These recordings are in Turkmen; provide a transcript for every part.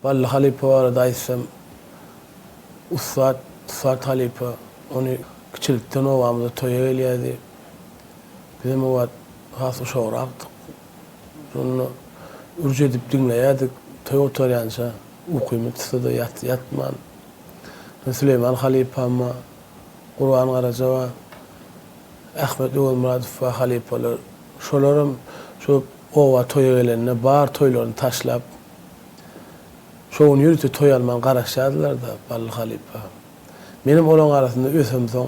Bally halypa barada aýtsam, ussat, ussat halypa. Ony kiçilikden obamyza toýa gelýärdi. Bizem o wagt has uşagrakdyk. Şonda ürç edip diňleýärdik, toý gutarýança ukymyz tutsa-da ýatman. Süleýman halypam bar, Gurban Garaja bar, Ahmet Öwezmyradow bar halypalar. Şolaram şu oba toýa gelende bar toýlaryny taşlap, Şo gün ýörite toý alman garaşýardylar-da Bally halypa. Menem olaň arasynda ösemsoň,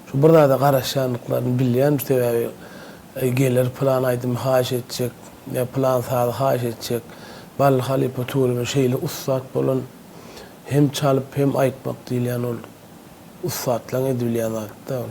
şu bir zada garaşýandyklaryny bilýän, sebäbi geler pylan aýdymy haýyş etjek, ýa pylan sazy haýyş etjek. Bally halypa tüweleme şeýle ussat bolan, hem çalyp, hem aýtmak diýilýän ol ussatlaň edibilýän zady-da ol.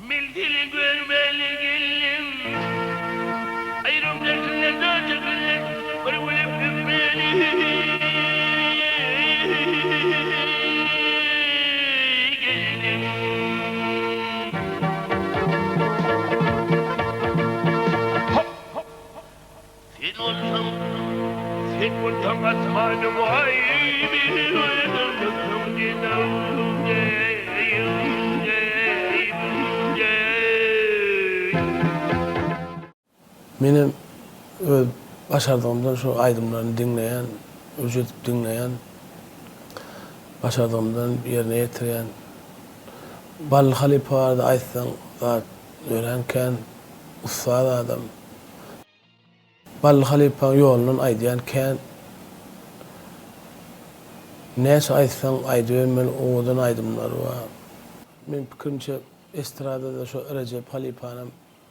Men seni görmäli geldim. Aýram dersinden döşeginden bir gülüp öpmeli geldim. Sen bolsaň, sen bolsaň asmanyň Menem öz başardygymdan şo aýdymlaryny diňleýän, ürç edip diňleýän. Başardygymdan ýerine ýetirýän. Bally halypa barada aýtsaň zat örän kän, ussat adam. Bally halypaň ýolundan aýdýan kän. Näçe aýtsaň aýdybermeli owadan aýdymlary bar. Meň pikirimçe estradada şo Rejep halypanam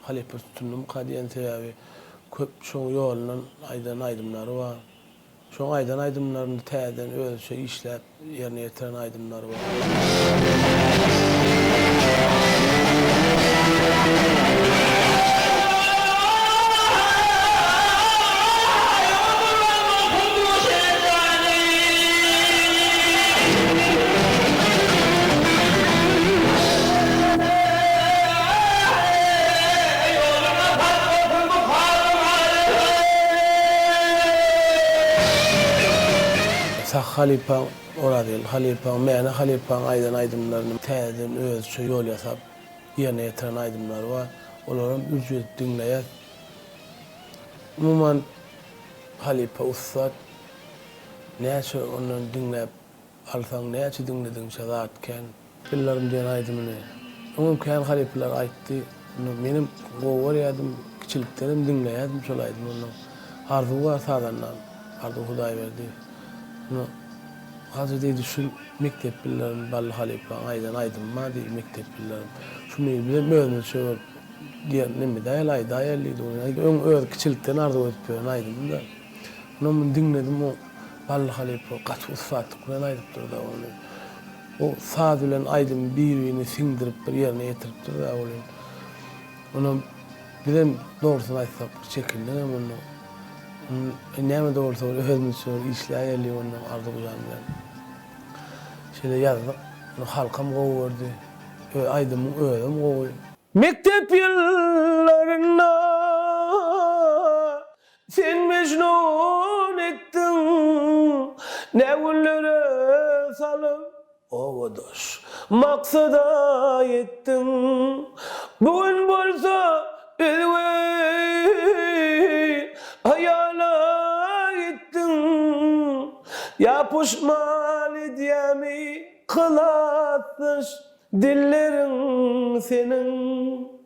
halypa tutundymyka diýen sebäbi köp şoň ýolundan aýdan aýdymlary bar. Şoň aýdan aýdymlaryny täzeden özüçe işläp ýerine ýetiren aýdymlary bar. Sahy halypaň, Orazgeldi halypaň, Mäne halypaň aýdan aýdymlaryny täzeden özüçe ýol ýasap ýerine ýetiren aýdymlary bar. Olaram ürç edip diňleýäs. Umuman halypa ussat. Näçe ondan diňläp Alsaň näçe diňledigiňçe zat kän. Ýyllarym diýen aýdymyny öňem kän halypalar aýtdy. Indi menem gowy görýärdim. Kiçilikdenem diňleýärdim şol aýdymy onda. Arzuw bar sazandam. Arzuw Hudaýberdi. Indi Hajy diýdi şu mekdep ýyllarym Bally halypaň aýdan aýdymy bar diýdi mekdep ýyllarym. Şuny bizem özümizçe bir diýen neme däl aýdaýaly diýdi. Öň özi kiçilikden arzuw edip ýören aýdymym-da. Onam muny diňledim o Bally halypa gaty ussatlyk bilen aýdypdyr-da ony. O saz bilen aýdymy bir-birine siňdirip bir ýerine ýetiripdir-da ony. Onam bizem dogrusyny aýtsak bir çekindigem onda. Ony näme-de bolsa bir özümizçe bir işläýeli ondan Arzuw jan bilen. Şeýle ýazdyk. Ony halkam gowy gördi. Aýdymyň özem gowy. Mekdep ýyllarynda Sen Mejnun etdiň nä günlere salyp. Obadaş, maksada ýetdiň. Bu gün bolsa özge aýala gitdiň. Ýa puşman edýämi kylasdaş dilleriň seniň.